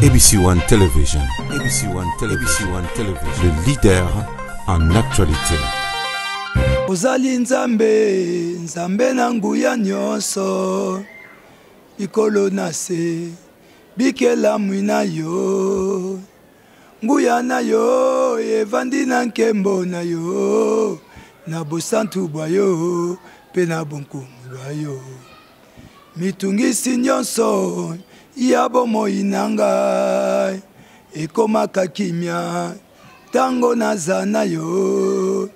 ABC One Television, ABC One Television, ABC One Television, le leader en actualité. Ozali Nzambe, Nzambe na nguya nyonso, likolo na se, bikelamu na yo. Nguya na yo evandi na nkembo na yo, na bosantu bwa yo mpe na bonkumu bwa yo. Mitungisi nyonso ya bomoi na ngai ekomaka kimia ntango naza na yo.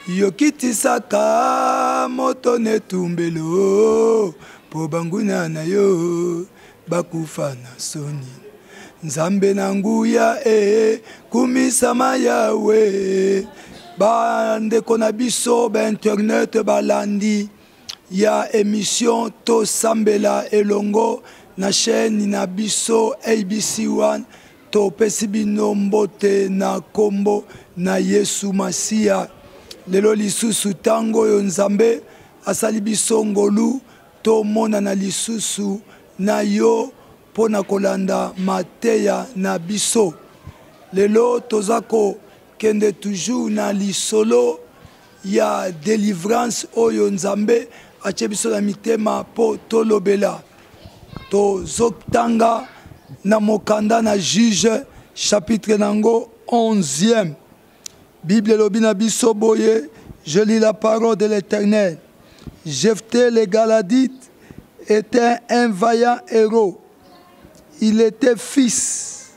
Yokitisaka moto na etumbelo mpo banguna na yo bakufa na soni. Nzambe na nguya e kumisama Yawe. Bandeko na biso ba internet balandi ya émission Tosambela elongo na chaîne na biso ABC1, topesi bino mbote na kombo na Yesu Masiya. Lelo lisusu tango oyo Nzambe asali biso ngolu tomonana lisusu na yo mpo na kolanda mateya na biso. Lelo toza kokende toujours na lisolo ya délivrance oyo Nzambe atie biso na mitema mpo tolobela. Tozotanga na mokanda na Juge chapitre nango 11e. Bible elobi na biso boye, je lis la parole de l'Éternel. Jephthé le Galadite était un vaillant héros. Il était fils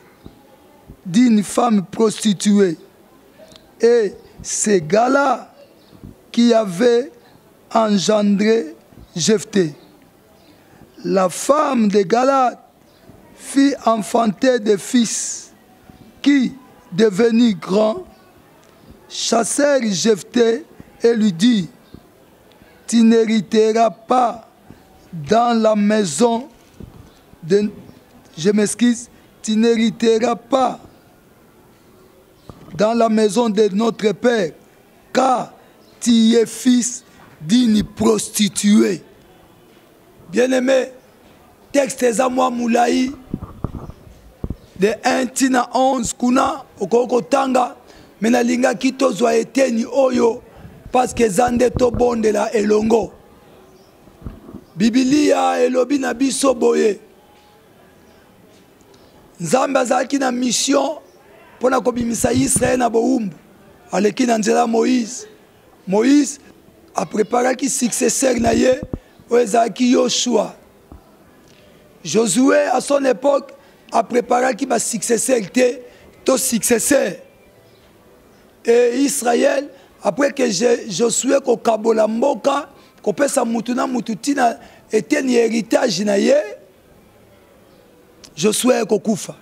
d'une femme prostituée. Et c'est Gala qui avait engendré Jephthé. La femme de Galaad fit enfanter des fils qui, devenus grands, chassèrent Jephthé et lui dit, tu n'hériteras pas dans la maison de, je m'excuse, tu n'hériteras pas dans la maison de notre père, car tu es fils d'une prostituée. Bien-aimé, texte eza mwa mulayi de 1 tina 11 kuna okoki kotanga, me nalingaki tozwa eteni oyo parce que eza nde tobondela elongo. Bibilia elobi na biso boye, Nzambe azalaki na mission mpona kobimisa Israël na bowumbu, aleki na nzela Moïse. Moïse apreparaki successeur na ye oyo ezalaki Yoshua. Josué à son époque apreparaki ba successeur te to successeur. Et Israël après que Josué kokabola mboka kopesa mutu na mutu tina eteni héritage na ye, Josué kokufa.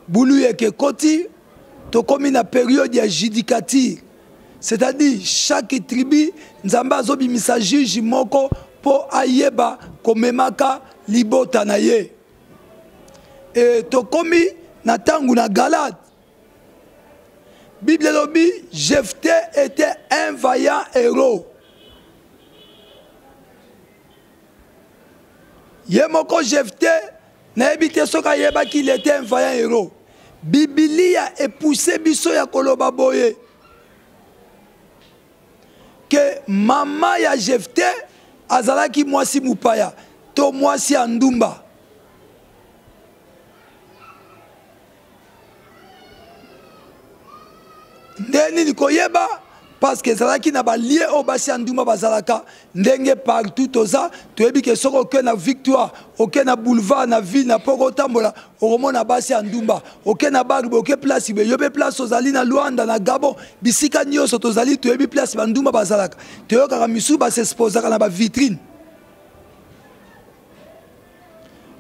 Bulu yeke koti, tokomi na période ya judicature, c'est-à-dire chaque tribu Nzambe azobimisa juge moko po ayeba komemaka libota na ye. Et tokomi na tangu na Galade. Bible elobi Jephthé était un vaillant héros. Ye moko Jephthé nayebi te soki ayebaki il était un vaillant héros. Bibilia epousse biso ya koloba boye ke mama ya Jephthé azalaki mwasi mopaya to mwasi ya ndumba. Nde nini koyeba? Parce que ezalaki na ba lieu oyo basi ya ndumba bazalaka ndenge partout toza toyebi ke soki oke na Victoire, oke na boulevard na ville na poko otambola okomona basi ya ndumba, oke na bar boye, oke place boye, yo pe place ozali na Luanda na Gabon, bisika nyonso tozali toyebi place ba ndumba bazalaka. Toyokaka misusu ba s'exposaka na ba vitrine.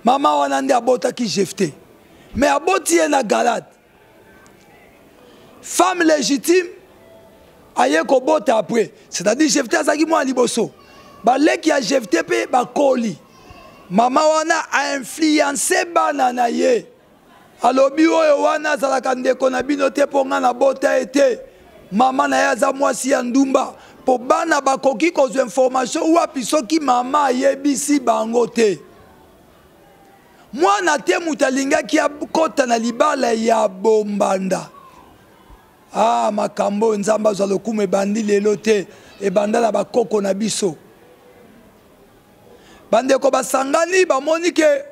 Mama wana nde abotaki Jephthé, mais aboti ye na Galade. Femme légitime aye kobota après, c'est-à-dire Jephthé azalaki mwana liboso, baleki ya Jephthé pe bakoli. Mama wana a influencer bana na ye, alobi oyo wana azalaka ndeko na bino te mpo nga nabota ye te. Mama na ye aza mwasi ya ndumba, mpo bana bakoki kozwa information wapi soki mama ayebisi bango te. Mwana te moto alingaki akota na libala ya bombanda. Ah, makambo oyo Nzambe azwa lokumu ebandi lelo te, ebanda na bakoko na biso. Bandeko basangani bamoni ke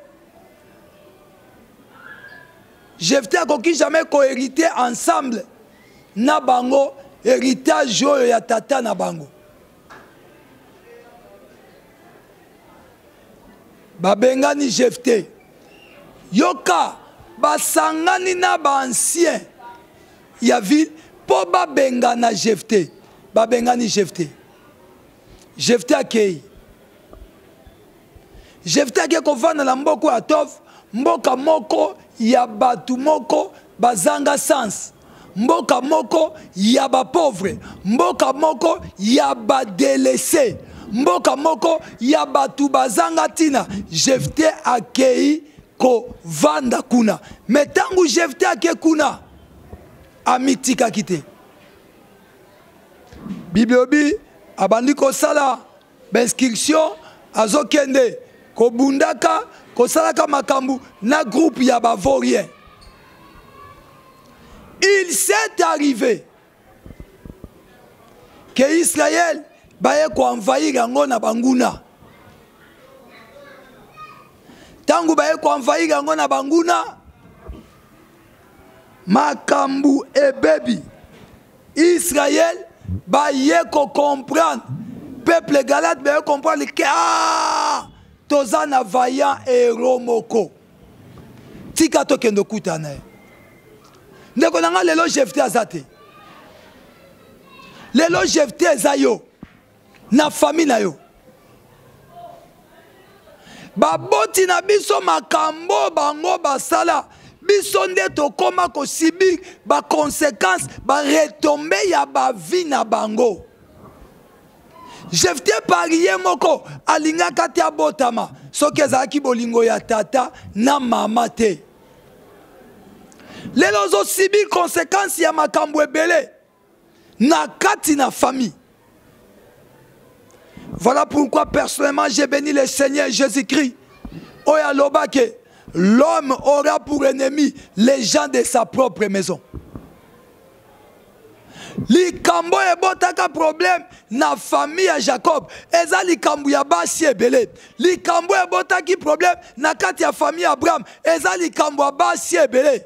Jephthé akoki jamais ko-hériter ensemble na bango héritage oyo ya tata na bango. Babengani Jephthé. Yoka, basangani na ba anciens ya ville mpo babengana Jephthé. Babengani Jephthé. Jephthé akei. Jephthé akei kovanda na mboka ya Tov, mboka moko ya bato moko bazanga sens, mboka moko ya bapauvre, mboka moko ya badelese, mboka moko ya bato bazanga ntina. Jephthé akei kovanda kuna. Me ntango Jephthé ake kuna, amitikaki te. Bible elobi abandi kosala bainscription, azokende kobundaka kosalaka makambo na groupe ya bavaurien. Il s'est arrivé que Israël baye koenvahir yango na banguna. Ntango baye koenvahir yango na banguna, makambo ebebi. Israël baye kocomprendre, peuple Galate baye comprendre ke ah, toza na vaillant héros moko, tika tokende okutana ye. Ndeko na nga, lelo Jephthé aza te. Lelo Jephthé eza yo na famille na yo. Baboti na biso makambo bango basala, biso nde tokoma kosibir ba conséquences, ba retombées ya ba vie na bango. Jephthé par ye moko alingaka te abotama soki ezalaki bolingo ya tata na mama te. Lelo ozosibir conséquence ya makambo ebele na kati na famille. Voilà pourquoi personnellement j'ai béni le Seigneur Jésus-Christ. Oyo alobake, l'homme aura pour ennemi les gens de sa propre maison. Likambo ebotaka problème na famille ya Jacob eza likambo ya basi ebele. Likambo ebotaki problème na kati ya famille ya Abraham eza likambo ya basi ebele.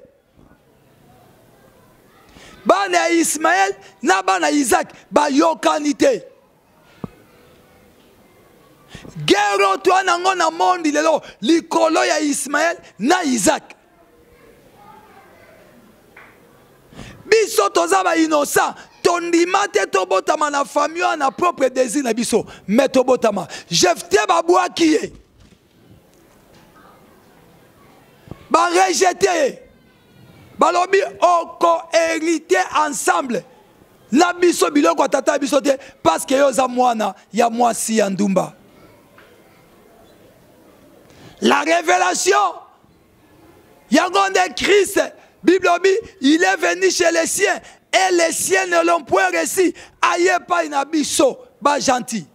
Bana ya Ismaël na bana ya Isaac bayokani te. Guerre oyo toa nango na monde lelo likolo ya Ismaël na Isaac. Biso toza ba innocent, tondima te tobotama na famille wana na propre désir na biso, mais tobotama. Jephthé babwaki ye, ba rejete ye, balobi oko hériter ensemble na biso biloko ya tata ya biso te, parce que yo oza mwana ya mwasi ya ndumba. La révélation yango nde Christ. Bible obi, il est venu chez les siens et les siens ne l'ont point reçu. Aye epai na biso ba gentil,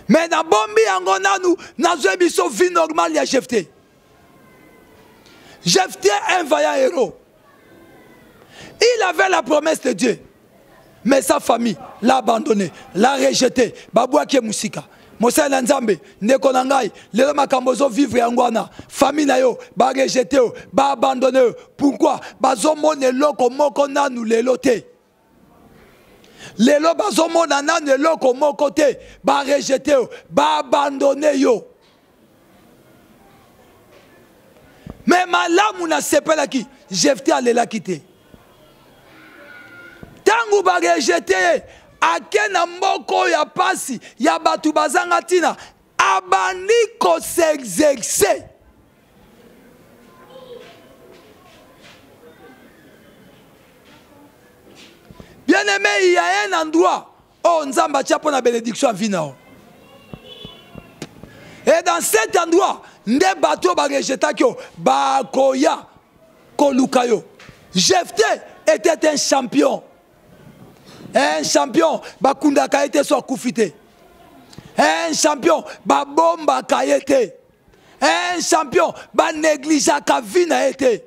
mais nabombi yango nanu, nazwi biso vie normale ya Jephthé. Jephthé, un vaillant héros, il avait la promesse de Dieu, mais sa famille l'a abandonné, l'a rejeté. Babwaki ye mosika. Mosali na Nzambe, ndeko na ngai, lelo makambo ozovivre yango wana, famille na yo barejete yo, baabandonne yo. Pourquoi? Bazomona eloko moko nanu lelo te. Lelo bazomona nanu eloko moko te, barejete yo, baabandonne yo. Me malamu nasepelaki, Jephthé alelaki te. Ntango barejete ye, ake na mboka oyo ya pasi ya bato bazanga ntina, abandi kosexerce. Bien aimé, il y a un endroit oyo Nzambe atia mpo na bénédiction ya vie na yo. Et dans cet endroit nde bato oyo barejetaki yo bakoya koluka yo. Jephthé était un champion. Un champion bakundaka ye te so akufi te. Un champion babombaka ye te. Un champion banégligeaka vie na ye te.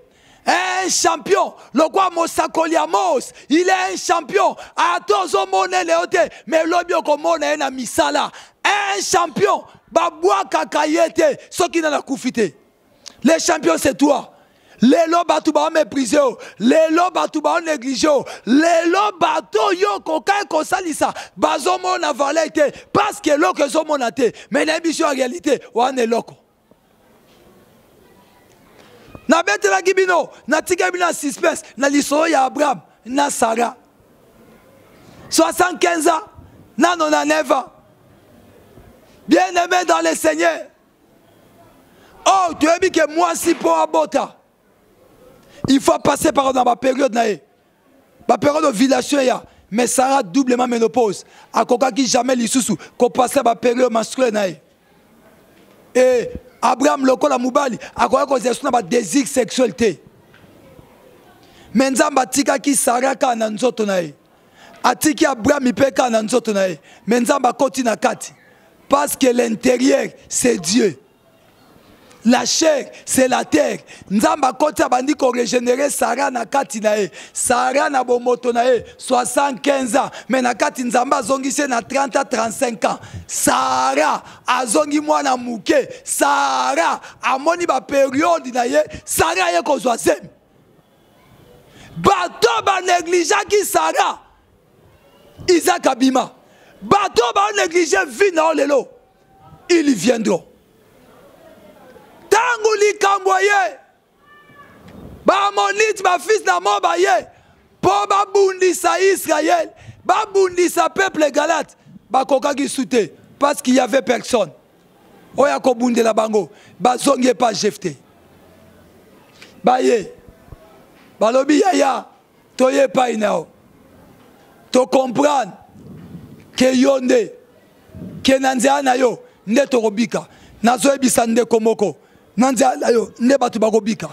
Un champion lokwa mosakoli Amos, il est un champion. Ata ozomonela yo te, mais lobi okomona ye na misala. Un champion babwakaka ye te soki nana akufi te. Les champions, c'est toi. Lelo bato baoméprise yo, lelo bato baonéglige yo, lelo bato yo kokai kosalisa bazomona valeur te, parce que eloko ezomona te. Mais nayebi biso en réalité wana eloko nabetelaki bino, natikaki bino na suspense na lisolo ya Abraham na Sara, 75 ans na 99 ans. Bien aimé dans le Seigneur, oh, toyebi ke mwasi mpo abota, il faut passer par dans bapériode na ye, bapériode ovulation ya. Mais Sara, doublement ménopause, akokaki jamais lisusu kopasser bapériode menstruelle na ye. E Abraham lokola mobali akoki kozala so na badésir sexuel te. Mais Nzambe atikaki Sara kaka na nzoto na ye, atiki Abraham mpe kaka na nzoto na ye. Mais Nzambe akoti na kati, parce que l'intérieur, c'est Dieu, la chair, c'est la terre. Nzambe akoti, abandi korégénérer Sara na kati na ye. Sara na bomoto na ye 75 ans, mais na kati Nzambe azongisi ye na 30 à 35 ans. Sara azongi mwana moke. Sara amoni bapériode na ye. Sara aye kozwa zemi. Bato banégligeaki Sara, Isaac abima. Bato baonéglige vie na yo lelo, ils viendront. Ntango likambo ye, Baamonite, bafils na mo baye mpo babundisa Israel, babundisa peuple galate, bakokaki su te, parce qu'il y avait personne oyo akobundela bango. Bazongi epa Jefte, baye balobi: "Yaya, toye epai na yo, tocomprendre ke yo nde ke na nzela na yo nde tokobika." Nazoyebisa ndeko moko, na nzela na yo nde bato bakobika.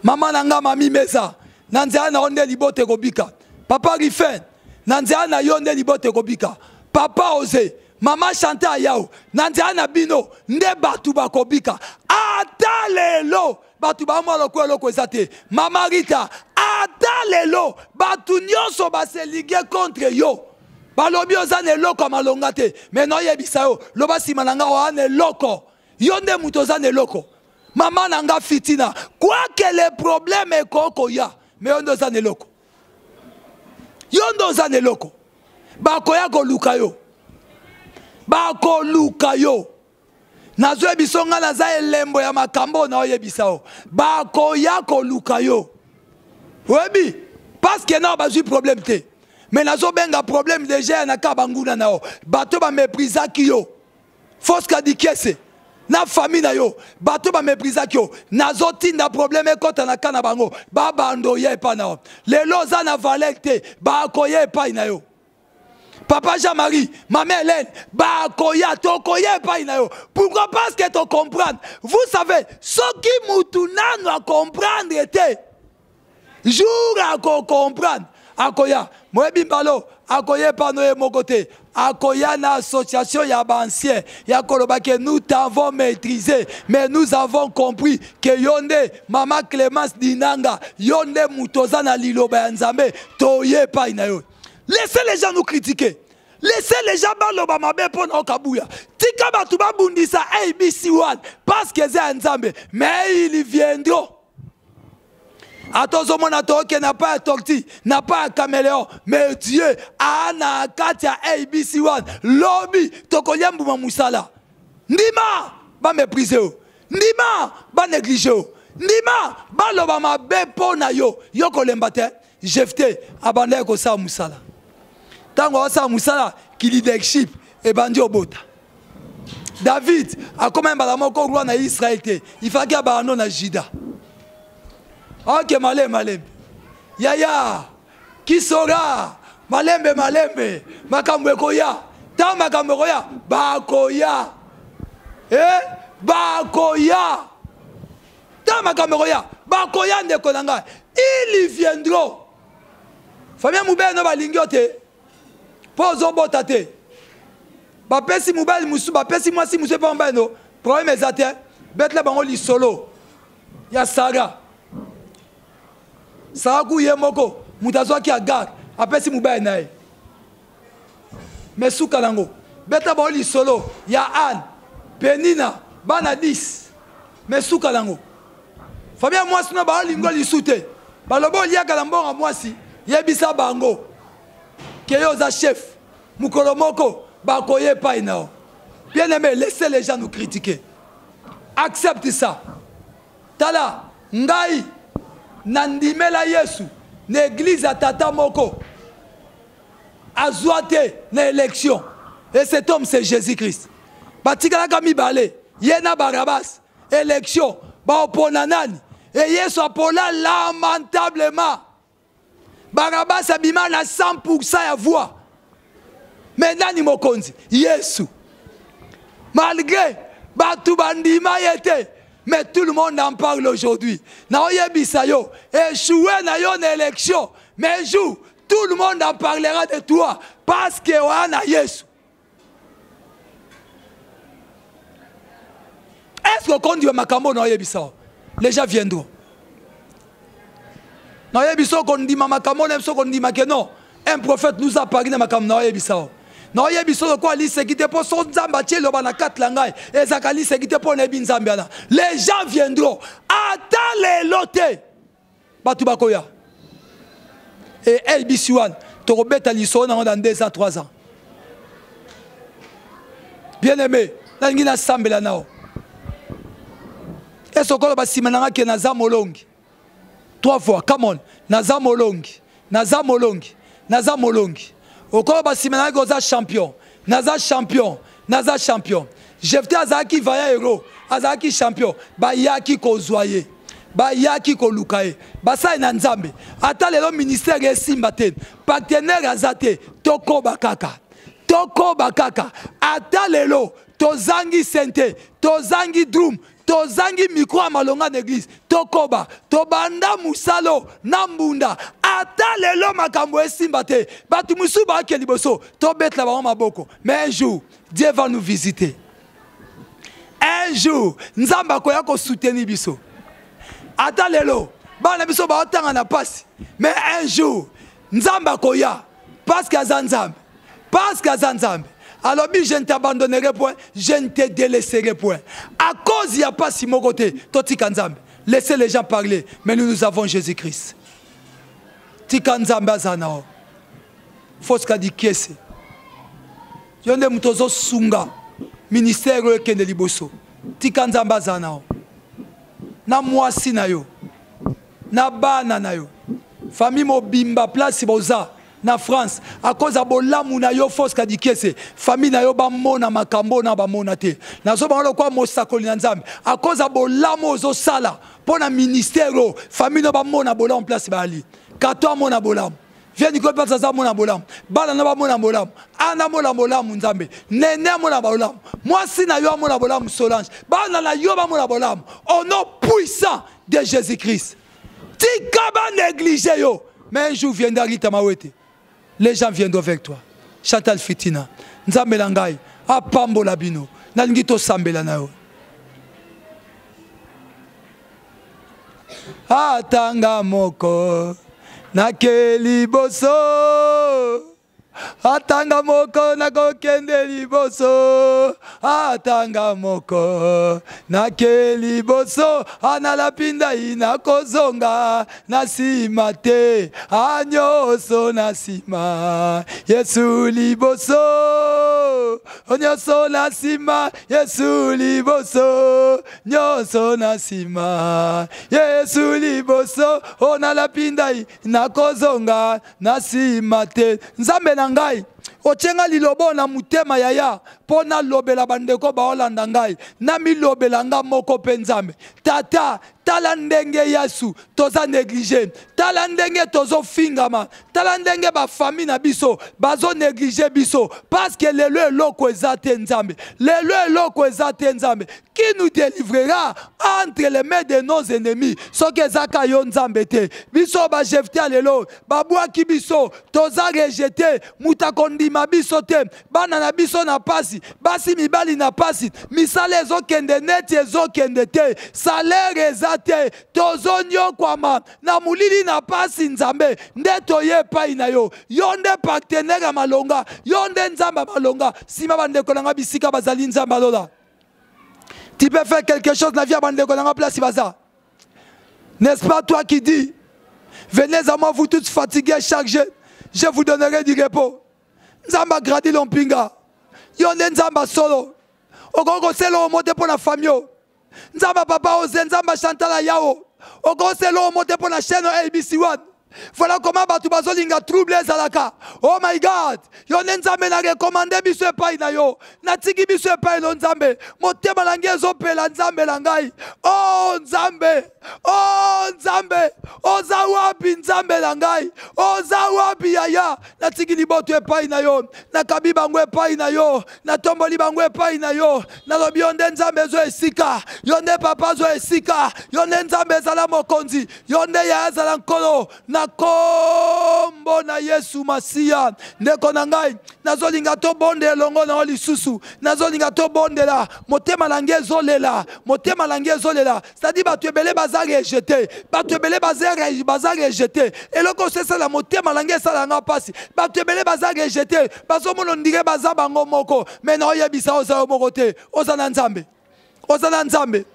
Mama na nga, mami Meza, na nzela na yo nde libota ekobika. Papa Rifen, na nzela na yo nde libota ekobika. Papa Oze, mama Chante Ayao, na nzela na bino nde bato bakobika. Ata lelo bato bamwa lokola eloko eza te. Mama Rita, ata lelo bato nyonso basellige contre yo, balobi oza na eloko ya malonga te, mais naoyebisa yo, loba nsima na nga: oza na eloko. Yo nde moto oza na eloko. Mama na nga Fitina, quoique le problème ekokoya, mais yo nde oza na eloko, yo nde oza na eloko. Bakoya koluka yo, bakoluka yo. Nazoyebisa nga, naza elembo ya makambo na oyebisa yo. Bakoya koluka yo, oyebi, parce que nao bazwi problème te, mais nazobenga problème déjà ya na ka banguna na yo, bato baméprisaki yo. Foska Dikiese na famille na yo, bato baméprisaki yo, nazotinda problème ekɔta na ka na bango, babando ya epai na yo. Lelo oza na valeur te, bakoya epai na yo. Papa Jean-Marie, mama Hélène, bakoya, tokoya epai na yo. Pourquoi? Parce que tocomprendre. Vous savez, soki mutu nanu acomprendre te, jour akocomprendre, akoya. Moyebi mbalo akoya epano ye moko te, akoya na association ya baancien ya koloba ke nous t'avons maîtrisé, mais nous avons compris ke yo nde mama Clémence Dinanga, yo nde moto oza na liloba ya Nzambe, toye epai na yo. Laissez les gens nous critiquer, laissez les gens baloba mabe mpo na okabuya. Tika bato babundisa ABC1 parce que eza ya Nzambe, mais ils viendront. Ata ozomona tooke na pa ya tortue, na pa ya caméléon, mais Dieu aa na kati ya ABC1. Lobi tokolia mbuma mosala. Ndima baméprise yo, ndima banéglige yo, ndima baloba mabe mpo na yo, yo kolemba te. Jefte abandaki kosala mosala. Ntango aosala mosala, ki leadership ebandi obota. David akóma mbala moko roi na Israel te, ifaki abanda na Juda. Ok, malembe malembe, yaya kisora, malembe malembe, makambo ekoya. Ntango makambo ekoya, bakoya, eh? Bakoya. Ntango makambo ekoya, bakoya. Ndeko na ngai, ils viendront. Famille mobele no balingi yo te mpo ozobota te, bapesi mobali mosusu, bapesi mwasi mosusu epa mobali no, problème eza te. Betela bango lisolo ya Sara. Sara ku ye moko moto azwaki Agar apesi mobali na ye. Mais suka nango beta bango lisolo ya Anne, Penina, bana 10. Mais suka nango famille ya mwasi no baolingo lisu te. Baloba oliaka na mbongo ya mwasi, yebisa bango ke yo oza chef. Mokolo moko bakoye epai na yo. Bien aimé, laissez les gens nous critiquer. Accepte ça. Tala, ngai nandimela Yesu na église ya tata moko azwa te na élection. Et cet homme c'est Jésus-Christ. Batikalaka mibale, ye na Barabbas, élection, baopona nani? Et Yesu apola lamentablement. Barabbas abima na 100% ya voix. Mais nani mokonzi? Yesu. Malgré bato bandima ye te, mais tout le monde en parle aujourd'hui. Naoyebisa yo, échoué na yo na élection, mais un jour tout le monde en parlera de toi parce que wana Yesu. Est-ce que okondima makambo naoyebisa yo? Les gens viendront. Naoyebisa okondima makambo na biso, okondima ke non, un prophète nous a parlé na makambo naoyebisa yo. Naoyebisa lokola liseki te, mpo so Nzambe atie liloba na kati na ngai, ezalaka liseki te mpo nayebi Nzambe wana. Les gens viendront. Ata lelo te bato bakoya. Et ABC One tokobeta lisolo nango dans 2 ans, 3 ans. Bien aimé, nalingi nasambela nao. Esokolo basima nanga ke naza molongi. 3 fois, come on. Naza molongi, naza molongi, naza molongi. Okolo basima nanga ke oza champion. Naza champion, naza champion. Jephthé azalaki vaillant héros, azalaki champion. Bayaki kozwa ye, bayaki koluka ye. Basali na Nzambe. Ata lelo ministère esimba te, partenaire aza te, tokoba kaka. Tokoba kaka. Ata lelo tozangi sente, tozangi drum, tozangi micro ya malonga na église, tokoba, tobanda musalo na mbunda. Ata lelo makambo esimba te, bato mosusu baake liboso, tobetela bango maboko. Mais un jour, Dieu va nous visiter. Un jour, Nzambe akoya ko soutenir biso. Ata lelo, bana biso baotanga na pasi. Mais un jour, Nzambe akoya, parce que aza Nzambe. Parce que aza Nzambe. Alobi, je ne t'abandonnerai point, je ne te délaisserai point. À cause ya pasi moko te, totika Nzambe. Laissez les gens parler, mais nous, nous avons Jésus-Christ. Tika Nzambe aza na yo. Foska di kiese. Yo nde moto ozosunga ministère oyo ekende liboso. Tika Nzambe aza na yo. Na mwasi na yo, na bana na yo, famille mobimba place boza na France, à cause ya bolamu na yo Foska di kiese, famille na yo bamona makambo na bamona te. Nazo bango lokwa mosakoli na Nzambe, à cause ya bolamu ozosala mpo na ministère oyo, famille na bamona bolamu place bali. Kato amona bolamu. Viens Nicole Place aza mona bolamu. Bana na bamona bolamu. Ana mona bolamu Nzambe. Nene amona bolamu. Mwasi na yo amona bolamu Solange. Bana na yo bamona bolamu. Au nom puissant de Jésus-Christ. Tika ba négliger yo. Mais un jour viendra Rita Mawete. Les gens viendront avec toi. Chantal Fitina. Nzambe na ngai apambola bino. Nalingi tosambela na yo. Atanga moko nake liboso, atanga moko nakokende liboso, atanga moko nake liboso, analapi ndai nakozonga na nsima te, anyonso na nsima Yesu liboso, nyonso na nsima Yesu liboso, nyonso na nsima Yesu liboso, onalapi ndai nakozonga na nsima te. Nzambe na ngai, otie nga lilobo na motema yaya mpo nalobela bandeko baolanda ngai, namilobela nga moko mpe Nzambe. Tata, tala ndenge Yesu toza négligé, tala ndenge tozofingama, tala ndenge ba famille na biso bazo négligé biso, parce que lelo eloko eza te Nzambe, lelo eloko eza te Nzambe. Qui nous délivrera entre les mains de nos ennemis? Soki ezaka yo Nzambe te. Biso ba Jephthé lelo, babwaki biso, toza rejeté, muta ko Bakondima biso te. Bana na biso na pasi, basi mibali na pasi, misala ezokende neti ezokende te, salaire eza te, tozonyokwama na molili na pasi. Nzambe, nde toye epai na yo. Yo nde partenaire ya malonga, yo nde Nzambe ya malonga. Nsima bandeko na nga bisika bazali, Nzambe alola, tu peux faire quelque chose na vie ya bandeko na nga place baza. N'est-ce pas toi qui dis: venez à moi, vous tous fatigués, chargés, je vous donnerai du repos? Nzambe agradi lompinga, yo nde Nzambe solo. Okoki kosala omo te mpo na famille oyo. Nzambe papa Oze, Nzambe Chantal Yao, okosela omo te mpo na chaîne ABC 1. Voilà comment bato bazolinga trouble ezalaka. Oh my God, yo nde Nzambe. Na recommander biso epai na yo, natiki biso epai no Nzambe. Motema na ngai ezopela, Nzambe na ngai. Oh Nzambe, oh Nzambe, oza wapi? Nzambe na ngai, oza wapi? Yaya, natiki liboto epai na yo, nakabi bango epai na yo, natomboli bango epai na yo. Nalobi yo nde Nzambe, ezwa esika. Yo nde papa, azwa esika. Yo nde Nzambe, ezala mokonzi. Yo nde yaya, azala nkolo, na kombo na Yesu Masiya. Ndeko na ngai, nazolinga tobondela elongo na yo lisusu. Nazolinga tobondela. Motema na ngai ezolela, motema na ngai ezolela. C'est-à-dire bato ebele baza rejetés, bato ebele baza rejetés. Eloko oso esala motema na ngai, esala nga mpasi. Bato ebele baza rejetés, bazomona on dirait baza bango moko. Mais na oyebisa, oza yo moko te. Oza na Nzambe, oza na Nzambe,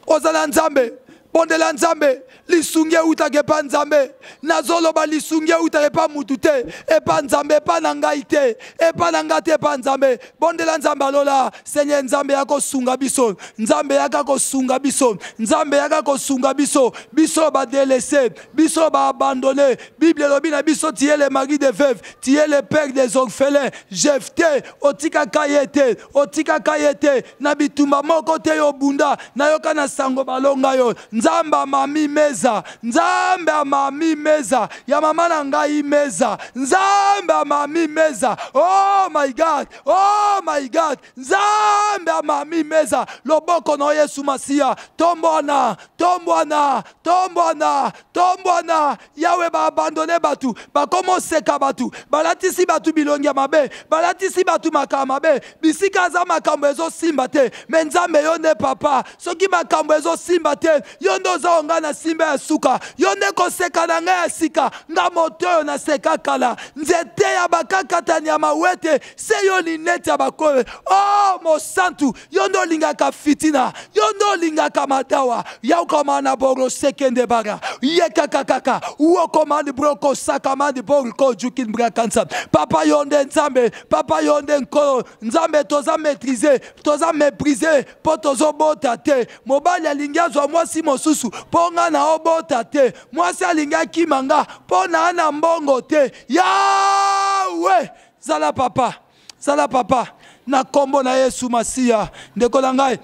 oza na Nzambe. Bondela Nzambe. Lisungi eutaka epa Nzambe. Nazoloba, lisungi eutaka epa mutu te, epa Nzambe, epa na ngai te, epa na ngai te, epa Nzambe. Bondela Nzambe alola. Seigneur Nzambe, ya kosunga biso. Nzambe, yaka kosunga biso. Nzambe, yaka kosunga biso, biso badélaissés, biso baabandonnés. Bible elobi na biso: tu es le mari de veuve, tu es le père des orphelins. Jefte, otikaka ye te, otikaka ye te na bitumba moko te. Yo bunda, nayoka na sango balonga yo. Nzambe amami meza, Nzambe amami meza ya mama na ngai meza. Nzambe amami meza. Oh my God, oh my God, Nzambe amami meza. Loboko na Yesu Masiya, tombwana, tombwana, tombwana, tombwana. Yawe, baabandonner bato, bakomoseka bato, balatisi bato bilongi ya mabe, balatisi bato makambo mabe. Bisika aza, makambo ezosimba te. Mais Nzambe, yo nde papa. Soki makambo ezosimba te, yo nde oza onga na simba ya suka. Yo nde koseka na ngai ya sika. Nga moto oyo naseka kala, nzete ya bakakatani ya mawete se yo linete ya bakoyo. O oh, mosantu, yo nde olingaka fitina, yo nde olingaka madawa. Yaukama na boro sekende bara yekakakaka wokomandi broko sakamandi boriko jukin brakansa. Papa, yo nde Nzambe. Papa, yo nde nkolo. Nzambe, toza maîtrise, toza méprise mpo tozobota te. Mobali alingi azwa mwasi mosusu mpo nga na obota te. Mwasi alingi akima nga mpo na na mbongo te. Yawe, zala papa, zala papa, na nkombo na Yesu Masiya. Ndeko na ngai,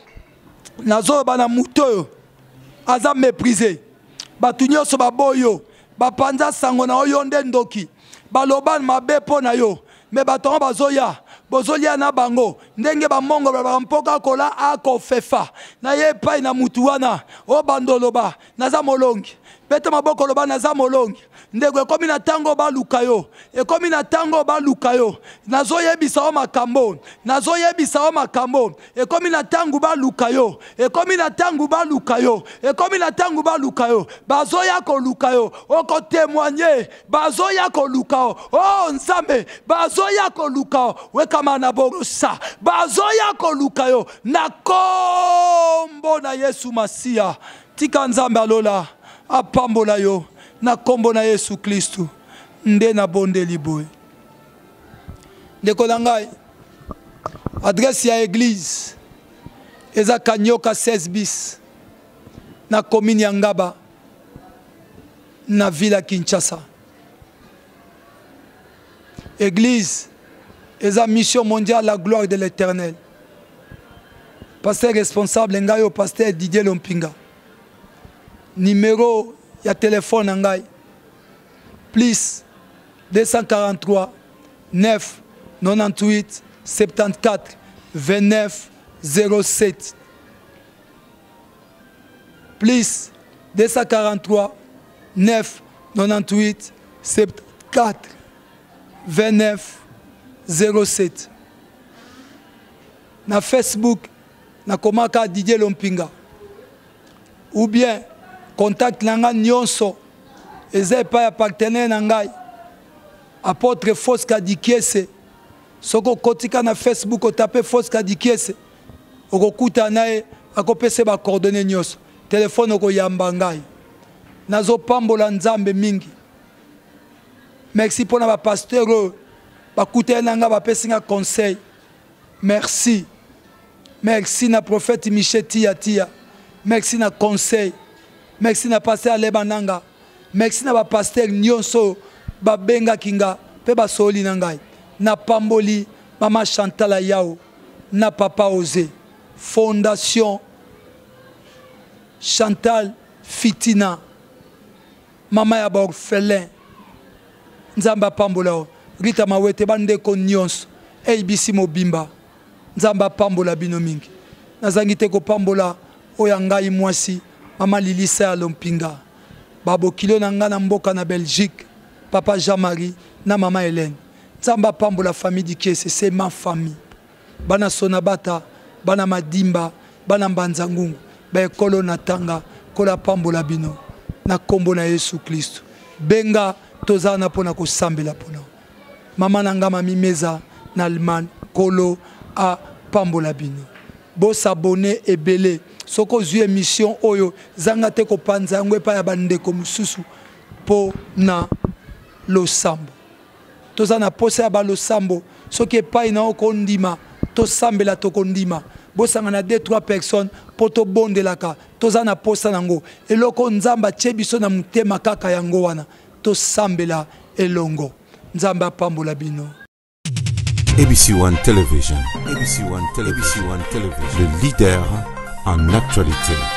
nazoloba na moto oyo aza méprisé. Bato nyonso baboyo, bapanza sango na oyo nde ndoki, baloba mabe mpo na yo. Mais bato yango bazoya, bozolia na bango ndenge bamongo balobaka mpoka kola akofefa na ye. Epai na mutu wana oyo bando oloba: naza molongi. Beta maboko, oloba: naza molongi. Ndeko, ekomi na ntango baluka yo, ekomi na ntango baluka yo. Nazoyebisa yo makambo, nazoyebisa yo makambo. Ekomi na ntango baluka yo, ekomi na ntango baluka yo, ekomi na ntango baluka yo. Bazoya koluka yo, okotémoigner. Bazoya koluka yo. O oh, Nzambe, bazoya koluka yo. Wekama na borosa, bazoya koluka yo na kombo na Yesu Masiya. Tika Nzambe alola apambola yo na nkombo na Yesu Kristu nde nabondeli boye. Ndeko na ngai, adresse ya église eza Kanyoka 16 bis, na commune ya Ngaba, na ville ya Kinshasa. Église eza Mission mondiale La Gloire de l'Éternel. Pasteur responsable, ngai oyo, pasteur Didier Lompinga. Numéro ya telefone na ngai: plus 243 9 98 74 29 07, plus 243 9 98 74 29. 07. Na Facebook nakomaka Didier Lompinga ou bien contact na ngai nyonso eza epai ya partenaire na ngai apôtre Fosca Dikiese. Soki okotika na Facebook otape Fosca Dikiese okokutana na ye, akopesa ba coordonnées nyonso, telefone okoyamba ngai. Nazopambola Nzambe mingi. Merci mpo na bapasteur oyo bakutani na ngai, bapesi ngai conseil. Merci, merci na prophète Michel Tia Tia, merci na conseil, merci na pasteur Aleba Nanga, merci na bapasteur nyonso oyo babengaki nga mpe basololi na ngai. Napamboli mama Chantal Ayao na papa Ose, fondation Chantal Fitina, mama ya baorphelin. Nzambe apambola yo. Rita Mawete, bandeko nyonso ABC mobimba, Nzambe apambola bino mingi. Nazangi te kopambola oyo ya ngai mwasi mama Lilisa ya Lompinga, babokilo na ngai na mboka na Belgique, papa Jean-Marie na mama Hélène. Nzambe apambola famille Dikiese, c'est ma famille. Bana Sonabata, bana Madimba, bana Mbanza Ngungu, ba ekolo na tanga, kola pambola bino na kombo na Yesu Kristo. Benga tozana na pona kosambela pona mama na nga mami meza na Allemagne, kolo a pambola bino. Bosabone ebele soki ozwi émission oyo, zanga te kopanza yango epai ya bandeko mosusu mpo na losambo. Toza na posa ya balosambo. Soki epai na yo kondima tosambela, tokondima. Bosangana 2 3 personnes mpo tobondelaka. Toza na posa nango. Eloko Nzambe atie biso na motema kaka yango wana, tosambela elongo. Nzambe apambola bino. ABC One Television, ABC One Television, ABC One Television, le leader en actualité.